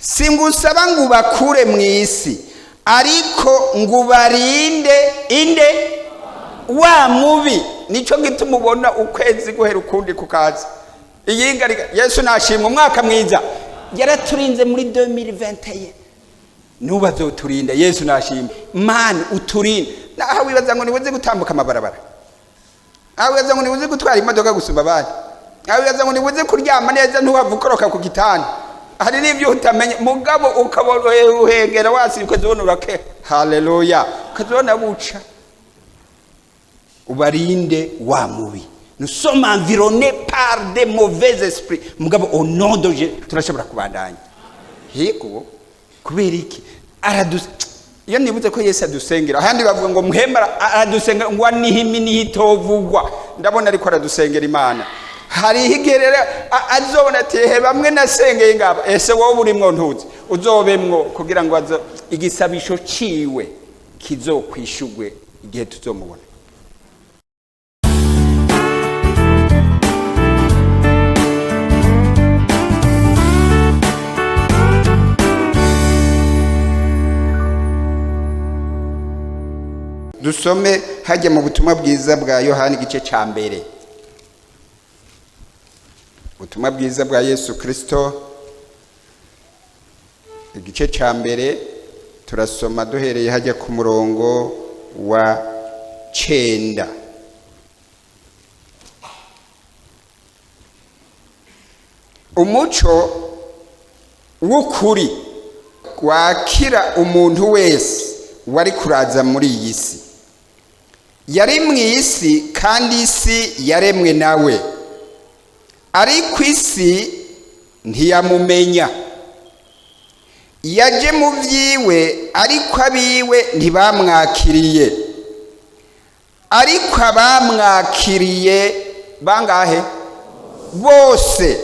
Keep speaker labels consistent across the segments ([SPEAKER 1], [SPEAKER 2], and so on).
[SPEAKER 1] Singusaba ngo ubakure mu isi, ariko ngo ubarinde inde? Wa mubi. Nicyo gituma ubona ukwezi guhera ukundi kukaza. Iyinga Yesu nashimwe, umwaka mwiza. Yaraturinze muri 2021, nubu azoturinda. Yesu nashimwe. Mana uturinde. Naho wibaza ngo nibuze gutambuka amabarabara, aho wibaza ngo nibuze gutwara imodoka gusumba abandi, aho wibaza ngo nibuze kuryama neza ntuhave ukoroka ku gitanda, hari n'ibyo utamenya, mugabo ukabona uhengera wasi, ukazibona urake. Haleluya! Ukazibona buca. Ubarinde wa mubi. Nous sommes environnés par des mauvais esprits, mugabo au nom de Jésus turashobora kubandanya. Yego, kubera iki? Aradus iyo nibuze ko Yesu adusengera, ahandi bavuga ngo muhema aradusengera, ngo anihimi nihitovugwa. Ndabona ariko aradusengera Imana. Hariho igihe rero azobona ati: "He bamwe nasengeye ngaba." Ese wowe urimwo? Ntuzi uzobemwo kugira ngo igisabisho ciwe kizokwishugwe igihe tuzomubona. Dusome hajya mu butumwa bwiza bwa Yohani, igice cya mbere. Ubutumwa bwiza bwa Yesu Kirisito, igice cya mbere, turasoma duhereye hajya ku murongo wa 9. Umuco w'ukuri wakira umuntu wese wari kuraza muri iyi si. Yari mu isi, kandi isi yaremwe nawe, ariko isi ntiyamumenya. Yaje mu byiwe, ariko abiwe ntibamwakiriye. Ariko abamwakiriye bangahe? Bose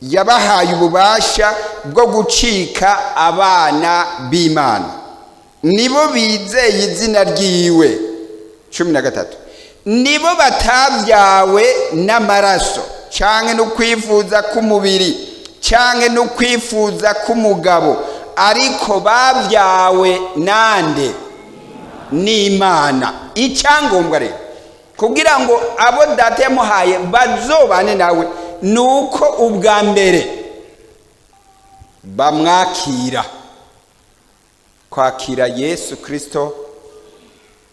[SPEAKER 1] yabahaye ububasha bwo gucika abana b'Imana, nibo bizeye izina ryiwe. 13. Nibo batabyawe n'amaraso, canke no kwifuza k'umubiri, canke no kwifuza k'umugabo, ariko babyawe nande? N'Imana. Icyangombwa rero kugira ngo abo Data yamuhaye bazobane nawe, ni uko ubwa mbere bamwakira, kwakira Yesu Kirisito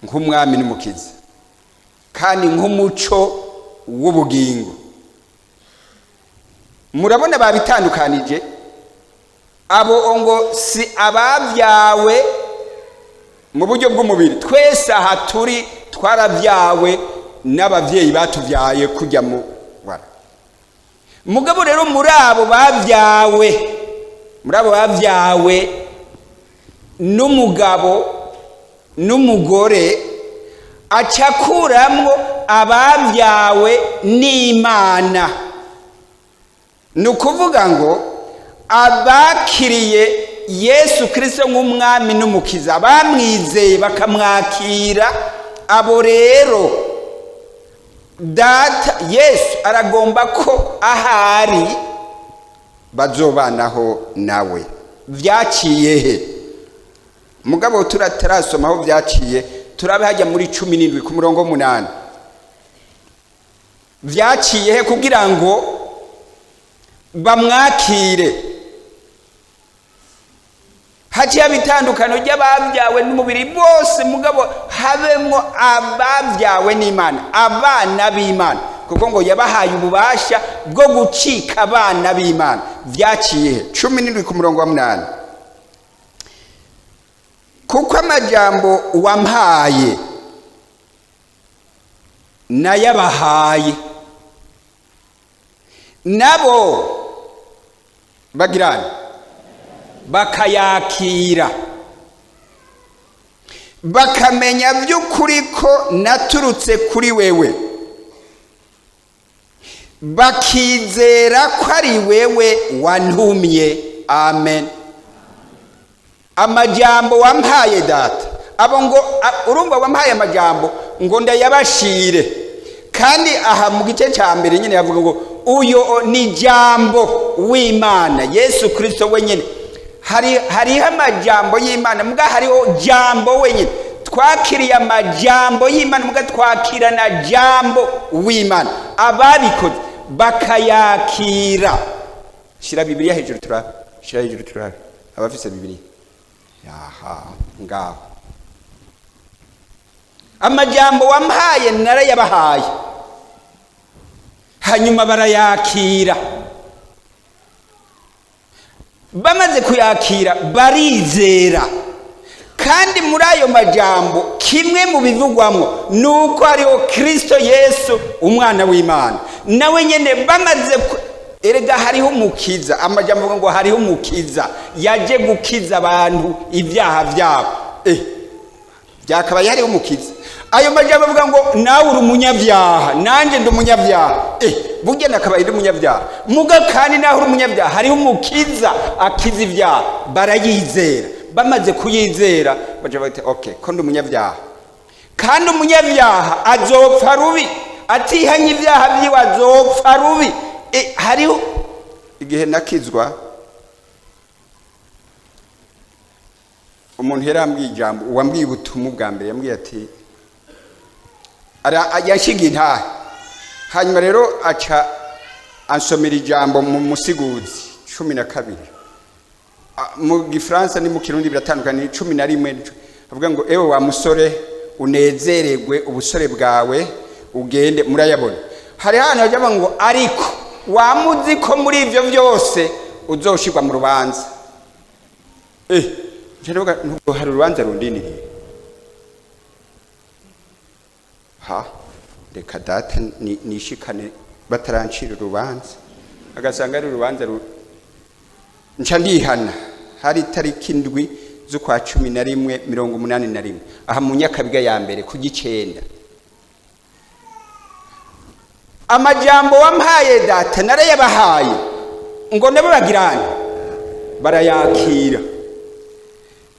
[SPEAKER 1] nk'umwami n'umukiza kandi nk'umuco w'ubugingo. Murabona babitandukanije. Abo ngo si ababyawe mu buryo bw'umubiri. Twese aha turi twarabyawe n'ababyeyi batubyaye kujya mu wara. Mugabo rero muri abo babyawe n'umugabo n'umugore, aca akuramwo ababyawe n'Imana. Ni ukuvuga ngo abakiriye Yesu Kirisito nk'umwami n'umukiza, bamwizeye bakamwakira, abo rero Data Yesu aragomba ko ahari bazobanaho nawe. Byaciye he? Mugabo turatarasoma aho byaciye, turabe hajya muri 17 ku murongo w'umunani. Byaciye he kugira ngo bamwakire? Haciye haba itandukano ry'ababyawe n'umubiri bose, mugabo habemwo ababyawe n'Imana, abana b'Imana, kuko ngo yabahaye ububasha bwo gucika abana b'Imana. Byaciye he? 17 ku murongo wa 8. Kuko amajambo wampaye nayabahaye, nabo bagirana bakayakira, bakamenya by'ukuri ko naturutse kuri wewe, bakizera ko ari wewe wantumye. Amen. Amajambo wampaye Data, abo ngo urumva wampaye amajambo ngo ndayabashire. Kandi aha mu gice cya mbere nyine yavuga ngo uyo ni jambo w'Imana, Yesu Kristo wenyine. Hariho amajambo y'Imana, muga hariho jambo wenyine. Twakiriye amajambo y'Imana, muga twakira na jambo w'Imana. Ababikoze bakayakira. Shira Bibiliya hejuru turabe, shira hejuru turabe abafise Bibiliya. Aha ngaho amajambo wampaye narayabahaye, hanyuma barayakira. Bamaze kuyakira barizera. Kandi muri ayo majambo kimwe mu bivugwamo nuko hariho Kristo Yesu umwana w'Imana, nawe nyene bamaze erega hariho umukiza. Amajambo avuga ngo hariho umukiza yaje gukiza abantu ibyaha byabo. Byakabaye hariho umukiza. Ayo majambo avuga ngo nawe uri umunyabyaha, nanjye ndi umunyabyaha. Burya nakabaye ndi umunyabyaha, muga kandi naho uri umunyabyaha hariho umukiza akiza ibyaha. Barayizera. Bamaze kuyizera baca bati okay, ko ndi umunyabyaha, kandi umunyabyaha azopfa rubi, atihanye ibyaha byiwe azopfa rubi. Hariho igihe nakizwa umuntu yarambwiye ijambo, uwambwiye ubutumwa bwa mbere yambwiye ati yashinga intahe, hanyuma rero aca ansomera ijambo mu musiguzi 12. Mu Gifaransa ni mu Kirundi biratandukanye, ni 11. Avuga ngo ewe wa musore unezererwe ubusore bwawe ugende. Murayabona hari hano hajya ngo ariko wamuzi ko muri ivyo byose uzoshirwa mu rubanza. Ndavuga nubwo hari urubanza rundiniriye, ha reka data nishikane batarancira urubanza, agasanga ari urubanza nca ndihana. Hari tariki 7 z'ukwa 11 81, aha mu Nyakabiga ya mbere ku gicenda. Amajambo wampaye data narayabahaye, ngo nabo bagirane barayakira.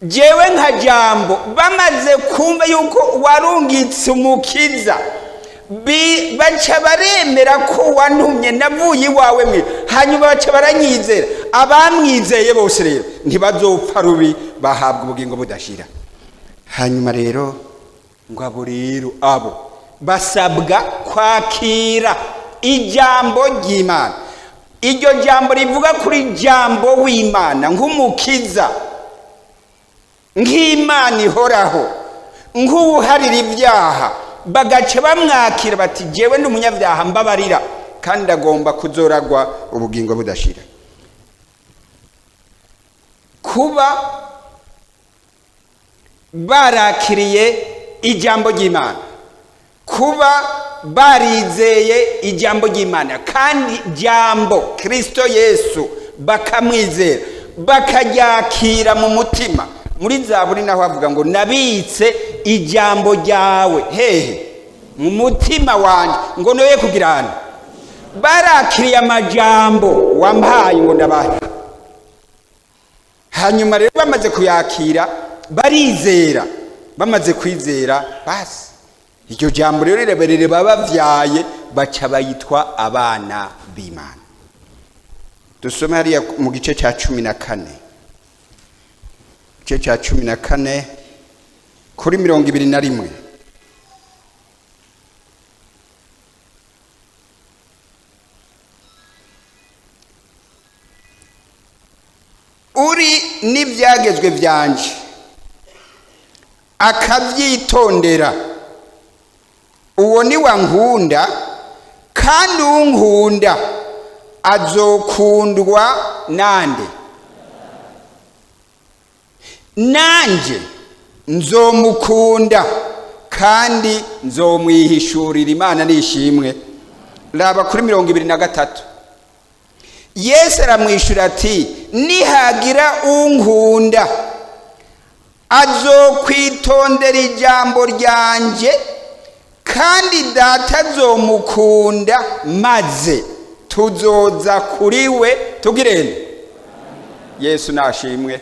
[SPEAKER 1] Jewe nka jambo bamaze kumva yuko warungitse umukiza, baca baremera ko wantumye navuye iwawe mwe, hanyuma baca baranyizera. Abamwizeye bose rero ntibazopfa rubi, bahabwa ubugingo budashira. Hanyuma rero ngo abo rero abo basabwa kwakira ijambo ry'Imana. Iryo jambo rivuga kuri jambo w'Imana nk'umukiza, nk'Imana ihoraho, nk'uwuharira ibyaha. Bagaca bamwakira bati jewe ndi umunyabyaha mbabarira, kandi agomba kuzoragwa ubugingo budashira. Kuba barakiriye ijambo ry'Imana, kuba barizeye ijambo ry'Imana, kandi jambo Kristo Yesu bakamwizera bakaryakira mu mutima. Muri Zaburi naho avuga ngo nabitse ijambo ryawe hehe mu mutima wanje, ngo noye kugirana. Barakiriye amajambo wampaye ngo ndabahe. Hanyuma rero bamaze kuyakira barizera, bamaze kwizera basi iryo jambo rero rireberere babavyaye, baca bayitwa abana b'Imana. Dusome hariya mu gice cya 14, igice cya 14 kuri 21. Uri n'ibyagezwe byanje akabyitondera, uwo ni wankunda, kandi unkunda azokundwa nande? Nanje nzomukunda kandi nzomwihishurira. Imana nishimwe. Raba kuri 23. Yesu aramwishura ati nihagira unkunda azokwitondera ijambo ryanje, kandi data azomukunda, maze tuzoza kuri we tugirene. Yesu nashimwe.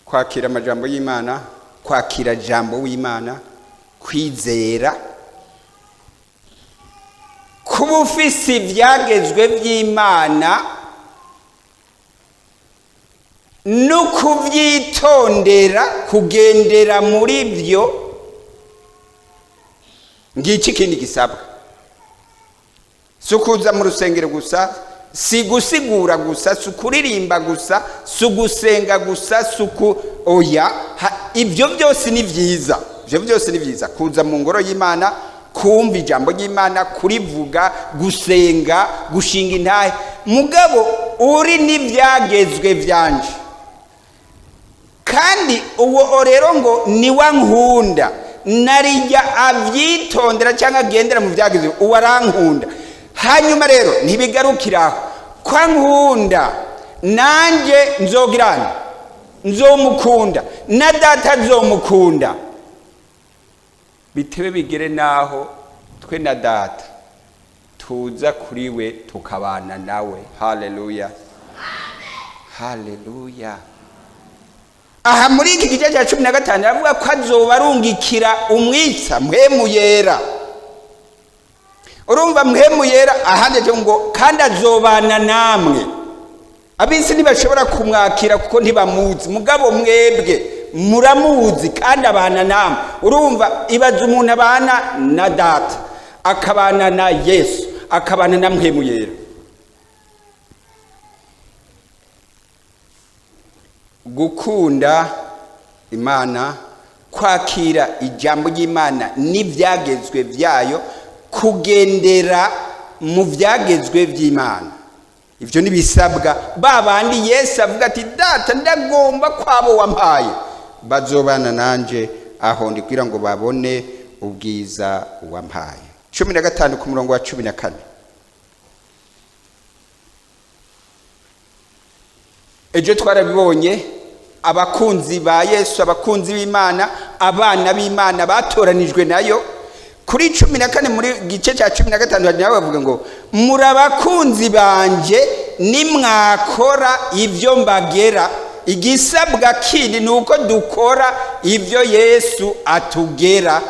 [SPEAKER 1] Kwakira amajambo y'Imana, kwakira jambo w'Imana, kwizera, kuba ufise ibyagezwe by'Imana No kubyitondera, kugendera muri byo. Ngiki ikindi gisabwa: si ukuza mu rusengero gusa, si gusigura gusa, si ukuririmba gusa, si ugusenga gusa, si uku oya. Ibyo byose ni byiza, ibyo byose ni byiza: kuza mu ngoro y'Imana, kumva ijambo ry'Imana, kurivuga, gusenga, gushinga intahe. Mugabo uri n'ibyagezwe byanje, kandi uwo rero ngo niwe ankunda, narijya abyitondera cyangwa agendera mu byagezwe, uwo arankunda. Hanyuma rero ntibigarukiraho ko ankunda, nanjye nzogirana nzomukunda, na Data nzomukunda, bitebe bigere naho twe na Data tuza kuri we, tukabana nawe. Haleluya, haleluya! Aha muri iki gice cya 15 aravuga ko azoba arungikira umwitsa, Mpwemu Yera. Urumva, Mpwemu Yera ahandi ngo kandi azobana namwe. Ab'isi ntibashobora kumwakira kuko ntibamuzi, mugabo mwebwe muramuzi kandi abana namwe. Urumva, ibaza umuntu abana na Data, akabana na Yesu, akabana na Mpwemu Yera. Gukunda Imana, kwakira ijambo ry'Imana n'ibyagezwe byayo, kugendera mu byagezwe by'Imana, ibyo ntibisabwa ba bandi Yesu avuga ati: "Data, ndagomba kwabo wampaye bazobana nanjye aho ndi, kugira ngo babone ubwiza wampaye." 15 ku murongo wa 14. Ejo twarabibonye: abakunzi ba Yesu, abakunzi b'Imana, abana b'Imana batoranijwe nayo. Kuri 14, muri gice cya 15, nawe bavuga ngo: "Muri abakunzi banje nimwakora ibyo mbagera." Igisabwa kindi ni uko dukora ibyo Yesu atugera.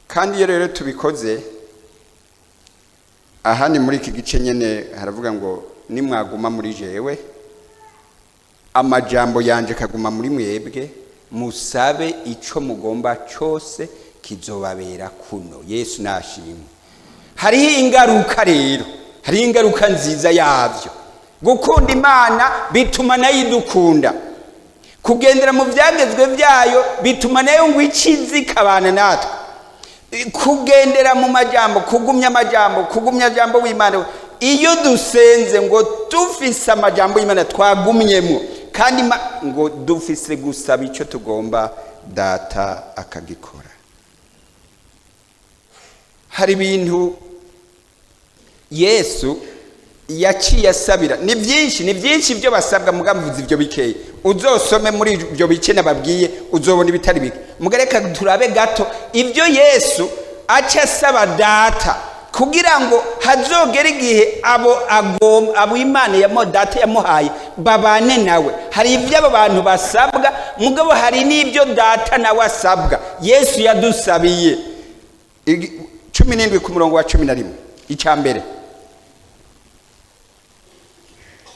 [SPEAKER 1] Kandi iyo rero tubikoze, aha ni muri iki gice nyine haravuga ngo: "Nimwaguma muri jewe, amajambo yanje kaguma muri mwebwe, musabe icyo mugomba cyose, kizobabera kuno." Yesu nashimwe. Hariho ingaruka rero, hariho ingaruka nziza yabyo. Gukunda Imana bituma nayo idukunda. Kugendera mu byagezwe byayo bituma nayo ngo ikizi ikabana natwe. Kugendera mu majambo, kugumya amajambo, kugumya jambo w'Imana, iyo dusenze ngo dufise amajambo y'Imana twagumyemo, kandi ngo dufise gusaba icyo tugomba, Data akagikora. Hari ibintu Yesu yaciye asabira, ni byinshi, ni byinshi ibyo basabwa, mugamvuze ibyo bikeya. Uzosome muri ibyo bice nababwiye, uzobona ibitari bike. Mugareka turabe gato ibyo Yesu aca asaba Data kugira ngo hazogere igihe abo abo Imana ya Data yamuhaye babane nawe. Hari ibyo abo bantu basabwa, mugabo hari n'ibyo Data nawe asabwa. Yesu yadusabiye. 17 ku murongo wa 11, icya mbere.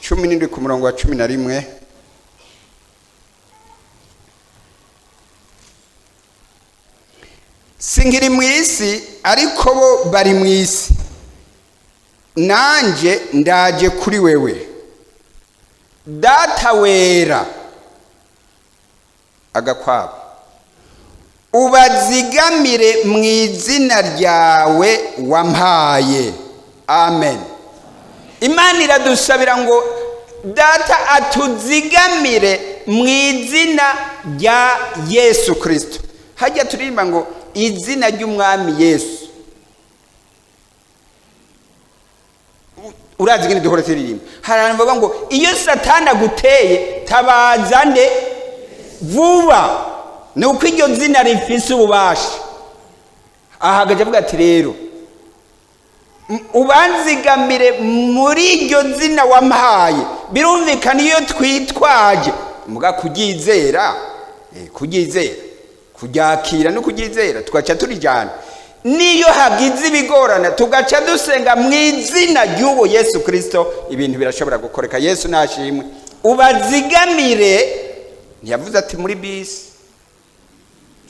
[SPEAKER 1] 17 ku murongo wa 11: "Sinkiri mu isi, ariko bo bari mu isi, nanjye ndaje kuri wewe. Data wera," agakwabo, "ubazigamire mu izina ryawe wampaye." Amen. Imana iradusabira ngo Data atuzigamire mu izina rya Yesu Kirisito. Hajya turirimba ngo izina ry'Umwami Yesu. Urazi ingene duhora turirimba? Hari abantu bavuga ngo iyo Satani aguteye, tabaza nde vuba? Ni uko iryo zina rifise ububasha. Ahagaze avuga ati: "Rero ubanzigamire muri iryo zina wampaye." Birumvikana, iyo twitwaje muga kuryizera, kuryizera, kuryakira no kuryizera, tugaca turijyana. Niyo hagize ibigorana tugaca dusenga mu izina ry'uwo Yesu Kristo, ibintu birashobora gukoreka. Yesu nashimwe. Ubazigamire, ntiyavuze ati muri bisi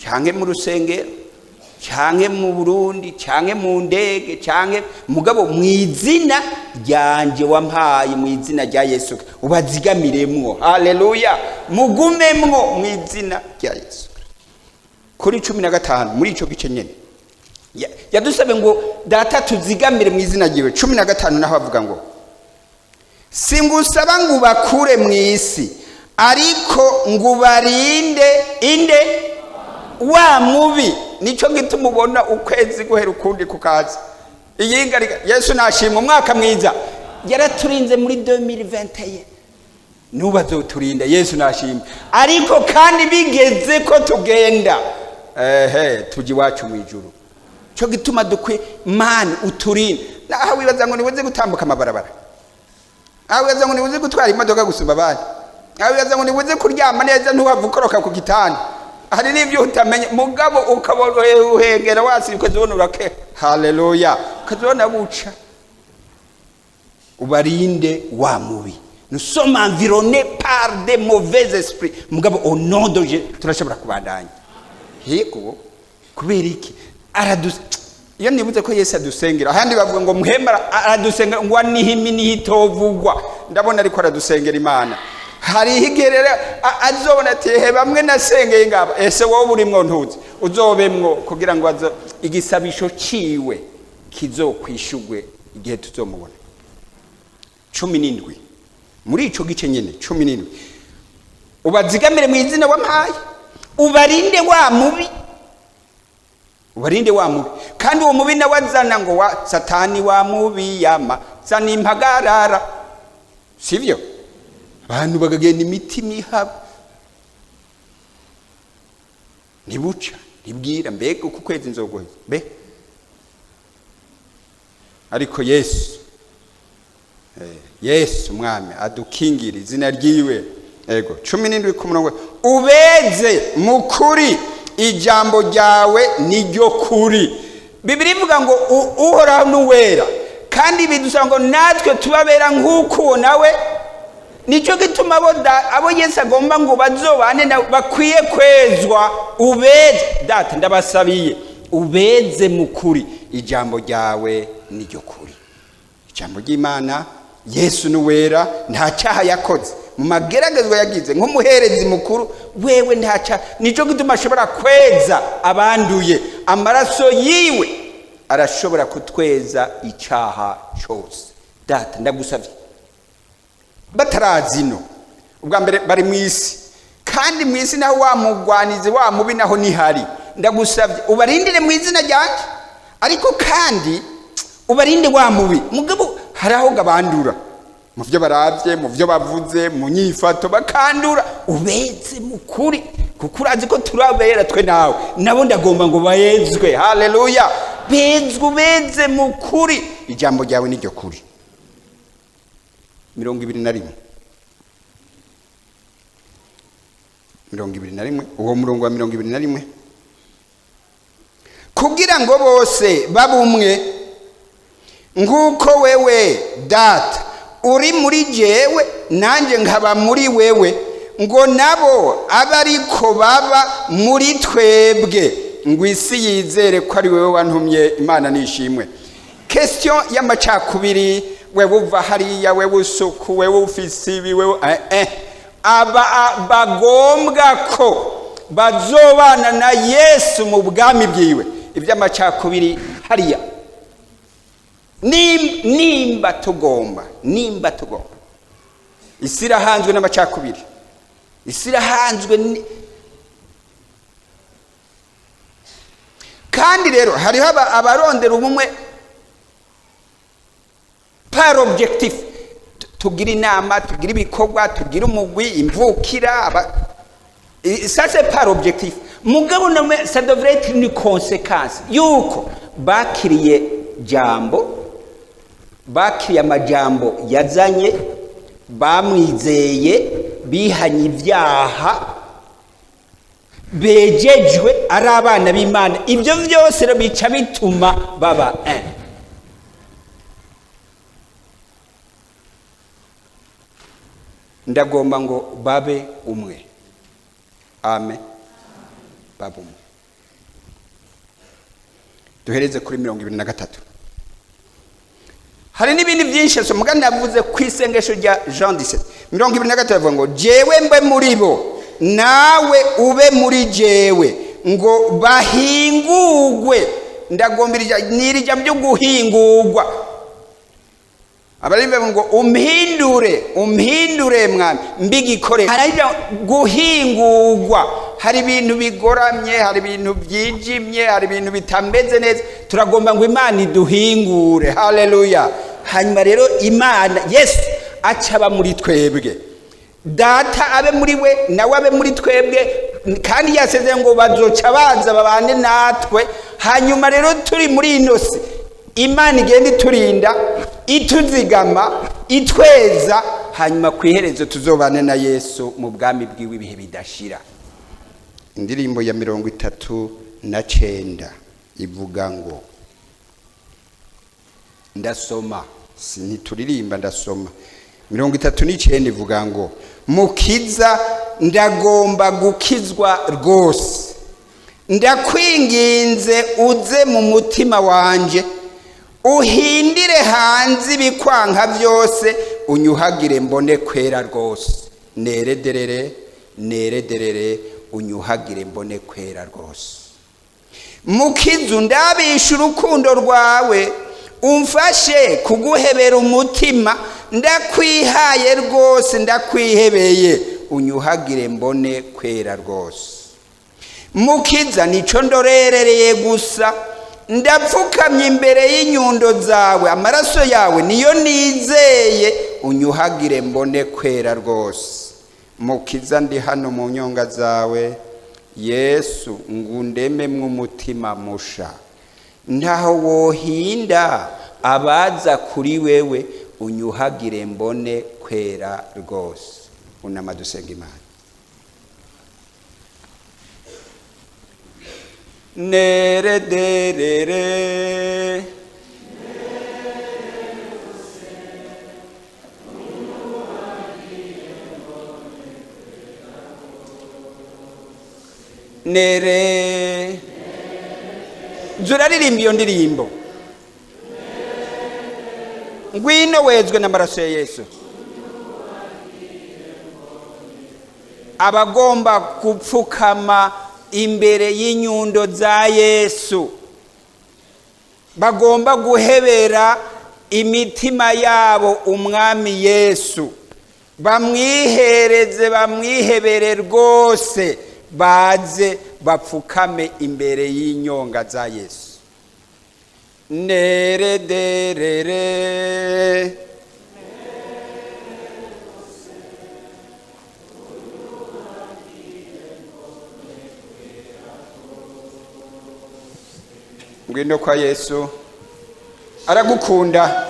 [SPEAKER 1] canke mu rusengero canke mu Burundi canke mu ndege canke mugabo mu izina ryanje wampaye, mu izina rya Yesu ubazigamiremwo. Haleluya, mugumemwo mu izina rya Yesu. Kuri 15 muri ico gice nyene yadusabe ngo data tuzigamire mu izina ryiwe. 15 naho avuga ngo singusaba ngo ubakure mu isi, ariko ngo ubarinde inde wa mubi. Nico gituma ubona ukwezi guhera ukundi kukaza. Iyinga Yesu nashimwe, umwaka mwiza yaraturinze muri 2021, nuba azoturinda. Yesu nashimwe. Ariko kandi bigeze ko tugenda ehe tuji iwacu mu ijuru. Cyo gituma dukwiye mani uturinde. Naho wibaza ngo nibuze gutambuka amabarabara, aho wibaza ngo nibuze gutwara imodoka gusumba abandi, aho wibaza ngo nibuze kuryama neza ntuhave ukoroka ku gitanda, hari n'ibyo utamenya mugabo ukabona uhengera wasi ukazibona urake. Haleluya, ukazibona buca. Ubarinde wa mubi. Nous sommes environnés par des mauvais esprits, mugabo au nom de Jésus turashobora kubandanya. Yego, kubera iki? Iyo nibuze ko Yesu adusengera, ahandi bavuga ngo muhemba aradusengera ngo anihimi nihitovugwa, ndabona ariko aradusengera Imana. Hari igihe azobona ati he bamwe nasengeye ngaba, ese wowe urimwo ntuzi uzobemwo, kugira ngo igisabisho ciwe kizokwishugwe igihe tuzomubona. 17 muri ico gice nyene, 17 ubazigamire mu izina wampaye, ubarinde wa mubi, ubarinde wa mubi. Kandi uwo mubi nawe azana ngo wa satani wa mubi yama zana impagarara, sivyo? Abantu bagagenda imitima ihaba, ntibuca ntibwira, mbega uku kwezi nzogoheza mbe. Ariko Yesu, Yesu mwami adukingira izina ryiwe. Ego, 17 ku murongo, ubeze mukuri, ijambo ryawe niryo kuri. Bibiri ivuga ngo uhoraho n'uwera, kandi bidusaba ngo natwe tubabera nk'uko uwo nawe. Nicyo gituma abo Yesu agomba ngo bazobane bakwiye kwezwa. Ubeze data, ndabasabiye ubeze mukuri, ijambo ryawe niryo kuri. Ijambo ry'Imana, Yesu n'uwera, nta cyaha yakoze mu mageragezwa yagize nk'umuherezi mukuru, wewe nta cyaha. Nicyo gituma ashobora kweza abanduye, amaraso yiwe arashobora kutweza icyaha cyose. Data ndagusabye, batarazi ino ubwa mbere bari mu isi, kandi mu isi naho wa mugwanizi wa mubi naho nihari, ndagusabye ubarindire mu izina ryanjye, ariko kandi ubarinde wa mubi. Mugabo hari aho gabandura mu byo baravye, mu byo bavuze, mu nyifato bakandura. Ubeze mukuri, kuko urazi ko turabera twe nawe, nabo ndagomba ngo bayezwe. Haleluya, bezwe, ubeze mukuri, ijambo ryawe niryo kuri. 21, 21, uwo murongo wa 21, kugira ngo bose babumwe nk'uko wewe data uri muri jewe nanjye nkaba muri wewe, ngo nabo abe ariko baba muri twebwe, ngo isi yizere ko ari wewe wantumye. Imana nishimwe. Question y'amacakubiri, wewe uva hariya, wewe usuku, wewe ufise ibi, wewe aba bagombwa ko bazobana na Yesu mu bwami bwiwe. Iby'amacakubiri hariya, nimba tugomba, nimba tugomba, isi irahanzwe n'amacakubiri, isi irahanzwe kandi rero hariho abarondera ubumwe par objectif. Tugira inama, tugira ibikorwa, tugira umugwi, imvukira, ça c'est par objectif. Mugabo namwe ça devrait être une conséquence yuko bakiriye jambo, bakiriye amajambo yazanye, bamwizeye, bihanye ibyaha. Bejejwe ari abana b'Imana. Ibyo byose rero bica bituma baba un. Ndagomba ngo babe umwe. Amen. Babe umwe. Duhereze kuri 23. Hari n'ibindi byinshi so muganda yavuze ku isengesho rya Jean 17. 23 avuga ngo jewe mbe muri bo nawe ube muri jewe ngo bahingugwe. Ndagombirija nirija byo guhingugwa. Abarimbe ngo umpindure, umpindure mwami mbigikore. Harija guhingugwa. Hari ibintu bigoramye, hari ibintu byijimye, hari ibintu bitameze neza. Turagomba ngo Imana iduhingure. Haleluya. Hanyuma rero Imana Yesu acaba muri twebwe, Data abe muri we nawe abe muri twebwe, kandi yaseze ngo bazoca baza babane natwe. Hanyuma rero turi muri ino si, Imana igenda iturinda, ituzigama, itweza, hanyuma ku iherezo tuzobane na Yesu mu bwami bwiwe ibihe bidashira. Indirimbo ya 39 ivuga ngo, ndasoma, sinituririmba ndasoma. 39 ivuga ngo mukiza ndagomba gukizwa rwose, ndakwinginze uze mu mutima wanje, uhindire hanze ibikwanka byose, unyuhagire mbone kwera rwose. Nerederere, nerederere, unyuhagire mbone kwera rwose. Mukiza ndabisha urukundo rwawe, umfashe kuguhebera umutima, ndakwihaye rwose, ndakwihebeye, unyuhagire mbone kwera rwose. Mukiza nico ndorerereye gusa, ndapfukamye imbere y'inyundo zawe, amaraso yawe niyo nizeye, unyuhagire mbone kwera rwose. Mukiza ndi hano mu nyonga zawe, Yesu ngundeme mw'umutima musha, ntaho wohinda abaza kuri wewe, unyuhagire mbone kwera rwose. Unama dusenga Imana. Nerederere, nere. Zuraririmba iyo ndirimbo, ngwino wezwe n'amaraso ya Yesu. Abagomba gupfukama imbere y'inyundo za Yesu, bagomba guhebera imitima yabo umwami Yesu, bamwihereze, bamwihebere rwose, baze bapfukame imbere y'inyonga za Yesu. Nerederere, ngwino kwa Yesu, aragukunda,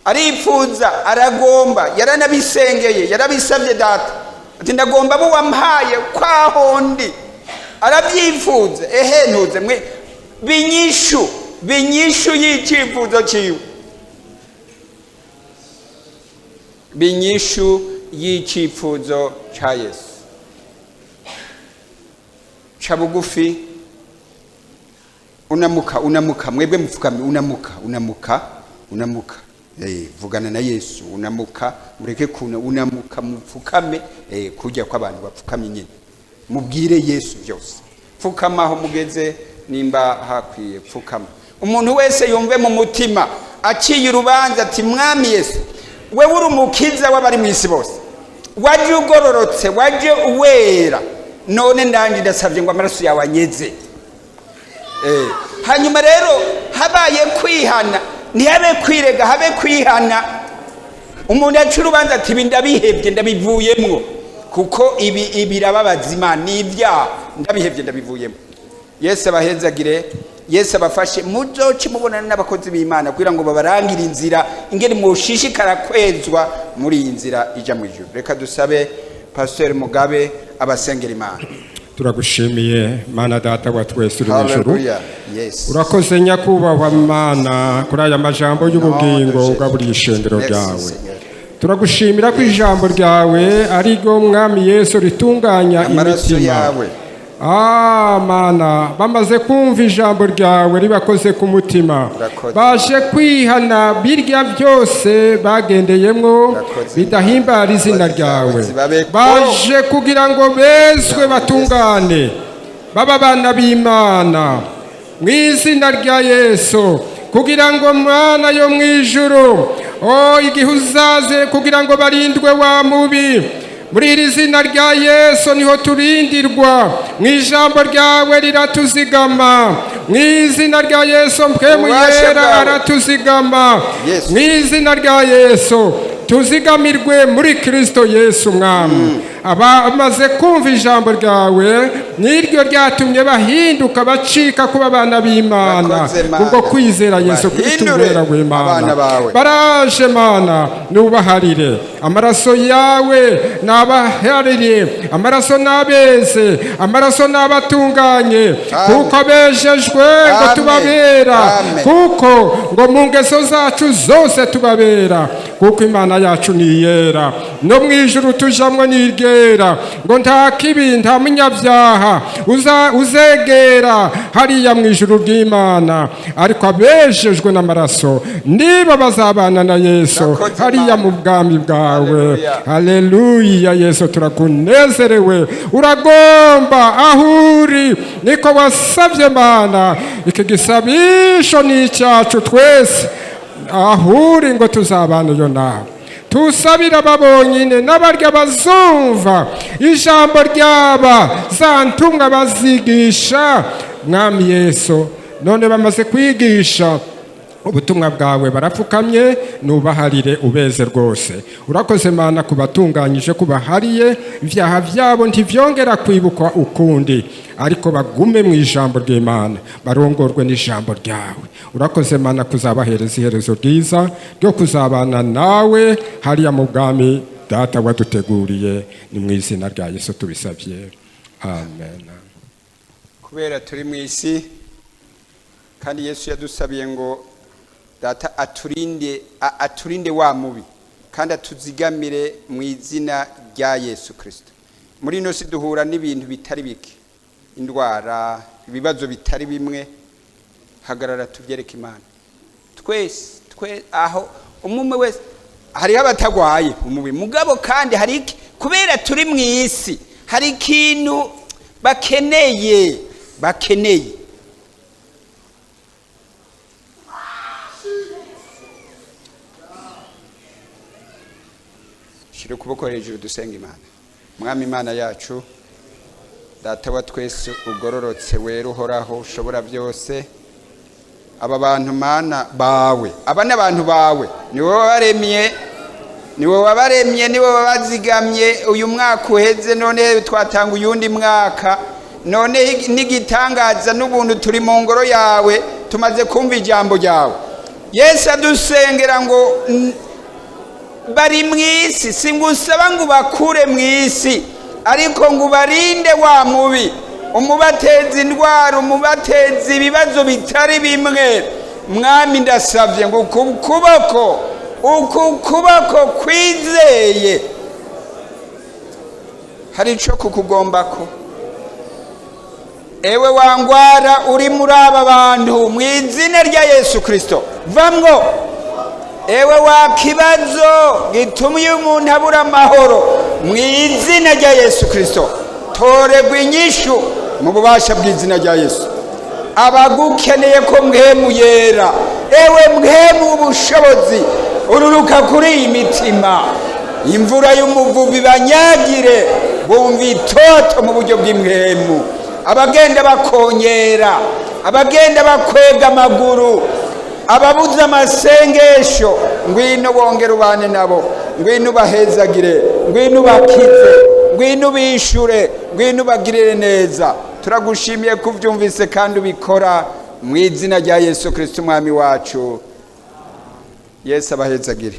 [SPEAKER 1] aripfuza, aragomba, yaranabisengeye, yarabisabye Data ati ndagomba abo wampaye kwahondi, arabyifuza. Ehe ntuze mwe binyishu, binyishu y'icyifuzo cyiwe, binyishu y'icyifuzo cya Yesu. Ca bugufi, unamuka, unamuka, mwebwe mupfukame, unamuka, unamuka, unamuka. Vugana na Yesu, unamuka, mureke kuna, unamuka, mupfukame, kujya kw'abantu bapfukamye nyine. Mubwire Yesu byose. Pfukama aho mugeze nimba hakwiye pfukama. Umuntu wese yumve mu mutima aciye urubanza ati mwami Yesu, wewe uri umukiza w'abari mu isi bose, waje ugororotse, waje uwera, none ndanje ndasabye ngo amaraso yawe anyeze. Hanyuma rero habaye kwihana, ntihabe kwirega, habe kwihana. Umuntu aca urubanza ati ibi ndabihebye, ndabivuyemwo, kuko ibi birababaza Imana, ni ibyaha, ndabihebye, ndabivuyemo. Yesu abahezagire, Yesu abafashe, muzoce mubonana n'abakozi b'Imana kugira ngo babarangire inzira ingene mushishikara kwezwa muri iyi nzira ija mu ijuru. Reka dusabe Pasteur Mugabe abasengera Imana.
[SPEAKER 2] Turagushimiye Mana Data wa twese uri mu ijuru.
[SPEAKER 1] Haleluya, yes.
[SPEAKER 2] Urakoze Nyakubahwa Mana kuri aya majambo y'ubugingo ugaburiye ishengero
[SPEAKER 1] Merci,
[SPEAKER 2] ryawe.
[SPEAKER 1] Seigneur.
[SPEAKER 2] Turagushimira ko ijambo ryawe ari ryo, Mwami Yesu, ritunganya
[SPEAKER 1] Amaraso
[SPEAKER 2] imitima.
[SPEAKER 1] yawe.
[SPEAKER 2] Ah, Mana, bamaze kumva ijambo ryawe ribakoze ku mutima.
[SPEAKER 1] Urakoze.
[SPEAKER 2] Baje kwihana birya byose bagendeyemwo
[SPEAKER 1] Urakoze.
[SPEAKER 2] bidahimbara izina
[SPEAKER 1] Imbabazi zawe
[SPEAKER 2] ryawe.
[SPEAKER 1] zibabeko.
[SPEAKER 2] Baje kugira ngo bezwe, batungane, baba abana b'Imana mu izina rya Yesu, kugira ngo Mwana yo mu ijuru, o igihe uzaze, kugira ngo barindwe wa mubi. Muri iri zina rya Yesu niho turindirwa, mu ijambo ryawe riratuzigama. Mu izina rya Yesu Mpwemu
[SPEAKER 1] Ububasha
[SPEAKER 2] Yera
[SPEAKER 1] bwawe.
[SPEAKER 2] aratuzigama.
[SPEAKER 1] Yesu.
[SPEAKER 2] Mu izina rya Yesu tuzigamirwe muri Kristo Yesu. Mwami, abamaze kumva ijambo ryawe niryo ryatumye bahinduka, bacika kuba abana b'Imana
[SPEAKER 1] Urakoze, Mana.
[SPEAKER 2] kubwo kwizera Yesu Kristo
[SPEAKER 1] Bahindure
[SPEAKER 2] uwera w'Imana.
[SPEAKER 1] abana bawe.
[SPEAKER 2] Baraje Mana, nubaharire amaraso yawe, nabaharire amaraso, nabeze amaraso, n'abatunganye.
[SPEAKER 1] Amen.
[SPEAKER 2] Kuko bejejwe ngo
[SPEAKER 1] Amen.
[SPEAKER 2] tubabera,
[SPEAKER 1] Amen.
[SPEAKER 2] kuko ngo mu ngeso zacu zose tubabera, kuko Imana yacu ni iyera, no mu ijuru tujamwo ni iryera, ngo nta kibi, nta munyabyaha uzegera hariya mu ijuru ry'Imana, ariko abejejwe n'amaraso niba bazabana na Yesu
[SPEAKER 1] Urakoze,
[SPEAKER 2] hariya
[SPEAKER 1] Mana.
[SPEAKER 2] mu bwami bwawe.
[SPEAKER 1] Haleluya.
[SPEAKER 2] Haleluya Yesu, turakunezerewe. Uragomba aho uri, niko wasabye Mana. Iki gisabisho ni icyacu twese, aho uri ngo tuzabanayo nawe. Tusabira aba bonyine n'abarya bazumva ijambo ryaba za ntumwa bazigisha, Mwami Yesu. None bamaze kwigisha ubutumwa bwawe, barapfukamye, nubaharire, ubeze rwose. Urakoze Mana kubatunganyije, kubahariye ibyaha byabo, ntibyongera kwibukwa ukundi, ariko bagume mu ijambo ry'Imana, barongorwe n'ijambo ryawe. Urakoze Mana kuzabahereza iherezo ryiza ryo kuzabana nawe hariya mu bwami Data waduteguriye. Ni mu izina rya Yesu tubisabye, amen.
[SPEAKER 1] Kubera turi mu isi, kandi Yesu yadusabiye ngo Data aturinde, aturinde wa mubi kandi atuzigamire mu izina rya Yesu Kirisito. Muri ino si duhura n'ibintu bitari bike, indwara, ibibazo bitari bimwe. Hagarara tubyereke Imana twese. Twe aho umwe umwe wese, hariho abatagwaye umubiri, mugabo kandi hari kubera turi mu isi, hari ikintu bakeneye. Shyira ukuboko hejuru, dusenga Imana. Mwami Imana yacu, Data wa twese ugororotse, wera, uhoraho, ushobora byose, aba bantu Mana bawe, aba ni abantu bawe, ni wowe wabaremye, ni wowe wabaremye, ni wowe wabazigamye. Uyu mwaka uheze, none twatanga uyundi mwaka. None n'igitangaza n'ubuntu turi mu ngoro yawe, tumaze kumva ijambo ryawe. Yesu adusengera ngo bari mu isi, si ngusaba ngo ubakure mu isi, ariko ngo ubarinde wa mubi, umubateza indwara, umubateza ibibazo bitari bimwe. Mwami, ndasabye ngo uku kuboko kwizeye hari icyo kukugombako. Ewe wangwara uri muri aba bantu, mu izina rya Yesu Kirisito vamwo. Ewe wa kibazo gitumye umuntu abura amahoro, mu izina rya Yesu Kirisito toregwa inyishu mu bubasha bw'izina rya Yesu. Abagukeneye ko Mpwemu Yera, ewe Mpwemu ubushobozi, ururuka kuri iyi mitima, imvura y'umuvubi banyagire, bumva itoto mu buryo bw'imwemu. Abagenda bakonyera, abagenda bakwega amaguru, ababuze amasengesho, ngwino wongere ubane nabo, ngwino ubahezagire, ngwino ubakize, ngwino ubishure, ngwino ubagirire neza. Turagushimiye ko ubyumvise kandi ubikora, mu izina rya Yesu Kirisito Umwami wacu. Yesu abahezagire.